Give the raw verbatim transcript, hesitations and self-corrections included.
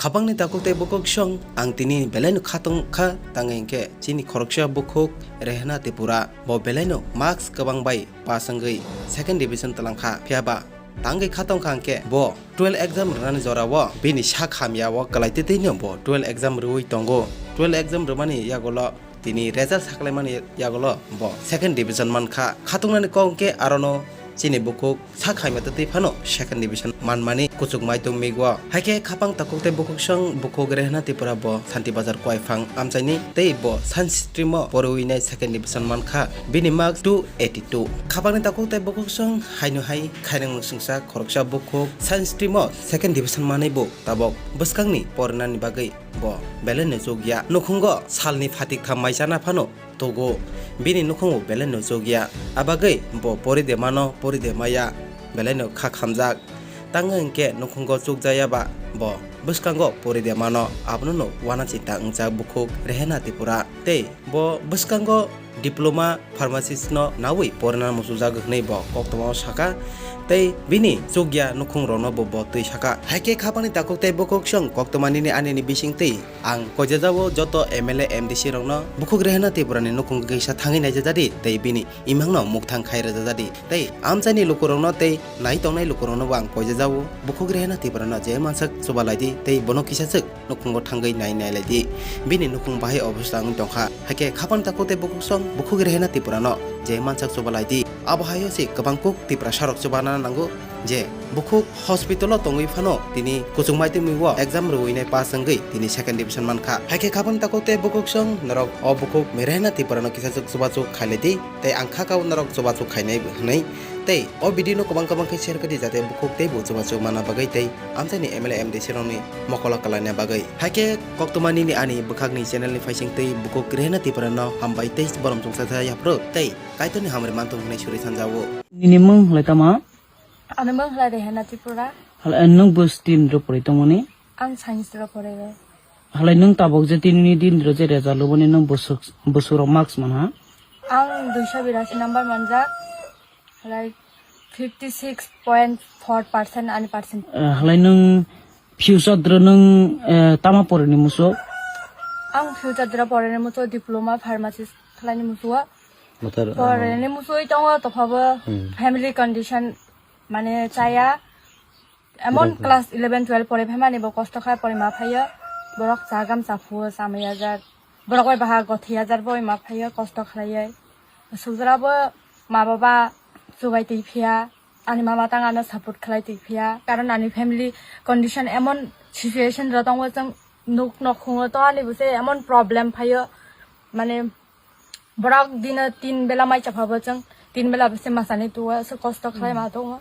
Abangni takhuk tei bukhuk song ang tini belaino khatong kha, tangwi hinkhe chini khoroksa bukhuk Rehana Tripura bo belaino marks kwbang bai pass wngwi second division twlang kha, phiya ba tangwi khatong kha hinkhe bo twelve exam rwnani jorao bini sak hamya o kwlai twi twi no bo twelve exam rwui tongo. Twelve exam rwmani yagulo tini result saklaimani yagulo bo second division mankha. Khatungmani kok hwnkhe arono chini bukhuk sak hamya twi phano second division manmani kuchuk mai tongmigo. Haikhe khapang takhuk tei bukhuk song bukhuk Rehana Tripura bo Santi Bazar Koiphang amchaini tei bo science stream o porwi nai second division mankha. Bini marks two eighty two. Khapangni takhuk tei bukhuk song haino hai khairang sungsa khoroksa bukhuk science stream o second division manwi bo tabok bwskangni porinani bagwi bo belaino chukya. Nukhungo salni phatik tham mai chana phano tugo. Bini nukhungo belaino chukya. Abagwi bo pori de mano, pori de maya, belaino kha khamjak. Tangwi hinkhe nukhungo chukjaya ba bo bwskango pori de mano, abono no uana chinta wngjak bukhuk Rehana Tripura. Tei bo bwskango diploma pharmacist no nawi porina muchujak hwnwi bo koktwmao saka. Tei bini chukya nukhung rokno bo bo twi saka. Haikhe khapangni takhuk tei bukhuk song koktwma nini anini bising twi ang koijajao joto M L A, M D C rokno bukhuk Rehana Tripurani nukhung kisa thangwi naijajadi tei bini imangno mukthang khai rwjajadi. Tei amchaini lukurokno tei nai tongnai lukurokno bo ang koijajao bukhuk Rehana Tripurano je mansak chubalai di tei bono kisa swk nukhungo thangwi nai nailai di. Bini nukhung bahai obostha wngwi tongkha. Haikhe khapang takhuk tei bukhuk song bukhuk Rehana Tripurano je mansak chubalai di. Abo haio se kwbang kuk Tiprasa rok chubana nango je bukhuk hospital o tongwi phano tini kuchuk mai tongwi o exam rwui nai pass wngwi tini second division mankha. Haikhe khapang takhuk tei bukhuk song norok o bukhuk Rehana Tripurano kisa swk chubachu khailai di tei ang kha kao norok chubachu khainai hwnwi. Tei o video no kwbang kwbang khe share khe di jate bukhuk tei bo chubachu mana bagwi tei amchaini M L A, M D C rokni mokolo kwlaina bagwi. Haikhe koktwma nini ani bwkhakni channel ni phaising tei bukhuk Rehana Tripura no hambai tei borom chwngsa tha yaphru tei Kaitorni hamari mantong hwnwi suri sanjao. Nini mung hlai tama? Ani mung hlai Rehana Tripura. Hlai nwng bus tin ro pori tongmani? Ang science ro pori ro. Hlai nwng tabok je tinini din ro je result luboni nwng busuk, busuk rok marks manha? Ang duiso birasi number manjak. Like fifty six point four percent ani percent. Eh, halai nwng future dro nwng, eh, tama porini muso? Ang future dro porini muso diploma pharmacist khlaini muso. Motor, ah, porini muso tongo tophabo. Hmm. Family condition mane chaya. Emon class eleven twelve pore phaimani bo kosto khai pore ma phaiyo. Borok chagam chaphuo chamai hajar. Borok bai baha gothi hajar boi ma phaiyo kosto khlaioi. Sujra bo ma baba chubai twi phiya. Ani mama tang ano support khlai twi phiya. Karon ani family condition emon situation ro tongo chwng nuk nokhungo to ani bwse emon problem phaiyo. Mane borok dino tin bela mai chapha bo chwng tin bela bwse masani tuo se kosto khlai ma tongo.